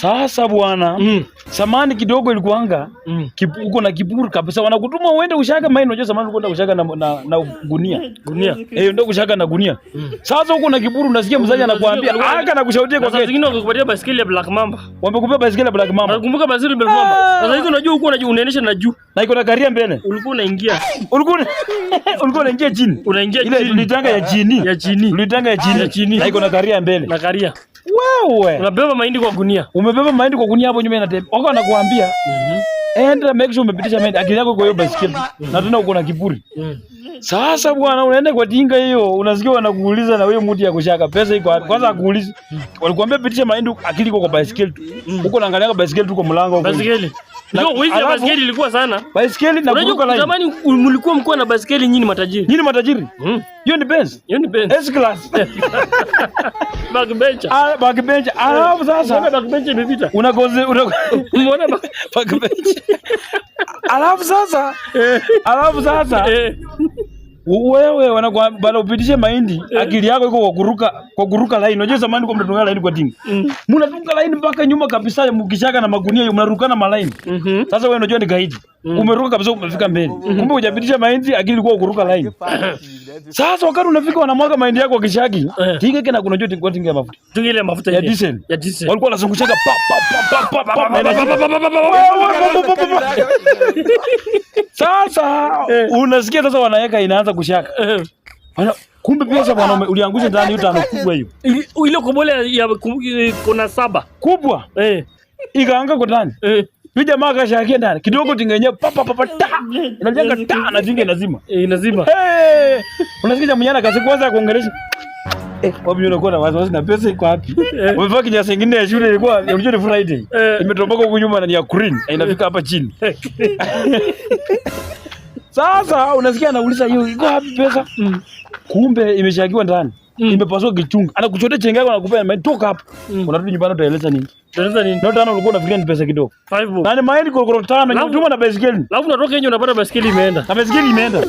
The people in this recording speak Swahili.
Sasa bwana, samani kidogo ilikuanga uko na kiburi kabisa, wanakutuma uende ushaka maini. Unajua zamani ulikuwa unaenda kushaka na gunia. Gunia. Eh, ndio kushaka na gunia. Sasa uko na kiburi, unasikia mzazi anakuambia aka na kushautia kwa Sasa gate. zingine wakakupatia baiskeli ya Black Mamba. Wamekupea baiskeli ya Black Mamba. Nakumbuka baiskeli ya Black Mamba. Sasa hizo unajua huko unajua unaendesha na juu. Na iko na karia mbele. Ulikuwa unaingia. Ulikuwa unaingia chini. Unaingia Ile chini. tulitanga ya chini. Ya chini. Tulitanga ya chini. Ya chini. Na iko na karia mbele. Na karia. Wewe. Unabeba mahindi kwa gunia. Umebeba mahindi kwa gunia hapo nyuma inatembea. Wako wanakuambia enda make sure umepitisha mahindi. Akili yako kwa hiyo baiskeli. Na tena uko na kiburi. Sasa bwana, unaenda kwa tinga hiyo, unasikia wanakuuliza na wewe mtu ya kushaka pesa iko wapi? Kwanza akuulizi. Walikuambia pitisha mahindi, akili iko kwa baiskeli tu. Huko naangalia baiskeli tu kwa mlango huko. Baiskeli. Ndio wizi ya alafu- baiskeli ilikuwa sana. Baiskeli na kuruka Unajua line. zamani mlikuwa mkiwa na baiskeli nyinyi matajiri. Nyinyi matajiri. Hiyo ni Benz. Hiyo ni Benz. S class. Backbencher. Ah, backbench. Alafu Mbona sasa backbencher imepita? unakoze una Mbona backbench. Alafu sasa wewe wanakuambia bana upitishe mahindi, akili yako iko kwa kuruka line. Unajua zamani kwa mnatunga line kwa tinga. Mnatunga line mpaka nyuma kabisa, mkishaka na magunia hiyo mnarukana malaini. Sasa wewe unajua ni gaidi. Umeruka kabisa umefika mbele. Kumbe hujapitisha mahindi, akili ilikuwa kuruka line. Sasa wakati unafika wanamwaga mahindi yako kishaki. Tinga kina kuna unajua tinga tinga ya mafuta. Tunga ile mafuta Ya ile. diesel. Ya diesel. Walikuwa wanazungushaka pa pa pa pa pa pa. Wewe, pa, pa, pa, pa. Sasa unasikia sasa wanaweka inaanza kushaka. Kumbe pesa bwana uliangusha ndani hiyo tano kubwa hiyo. Ile kobole ya kona 7. Kubwa. Ikaanga kwa ndani. Yule jamaa akashakia ndani. Kidogo tinga yenyewe pa pa pa pa ta. Inajenga ta na tinga inazima. Inazima. Hey! Unasikia jamaa mwenyewe akasi kwanza kuongelesha. Eh, wapi unakuwa na wasiwasi na pesa iko wapi? Umevaa kinyasa ingine ya shule ilikuwa unajua ni Friday. Imetoboka huku nyuma na ni ya green. Na inafika hapa chini. Sasa unasikia anauliza hiyo iko wapi pesa? Kumbe imeshakiwa ndani. Imepasua kichunga. Anakuchotea chenga yako anakupea mahindi toka hapo. Unarudi nyumbani utaeleza nini? Utaeleza nini? Ndio tano ulikuwa unafikiria ni pesa kidogo. 5 bob. Na ni mahindi korokoro 5 nyuma na baiskeli. Alafu unatoka nje unapata baiskeli imeenda. Na baiskeli imeenda.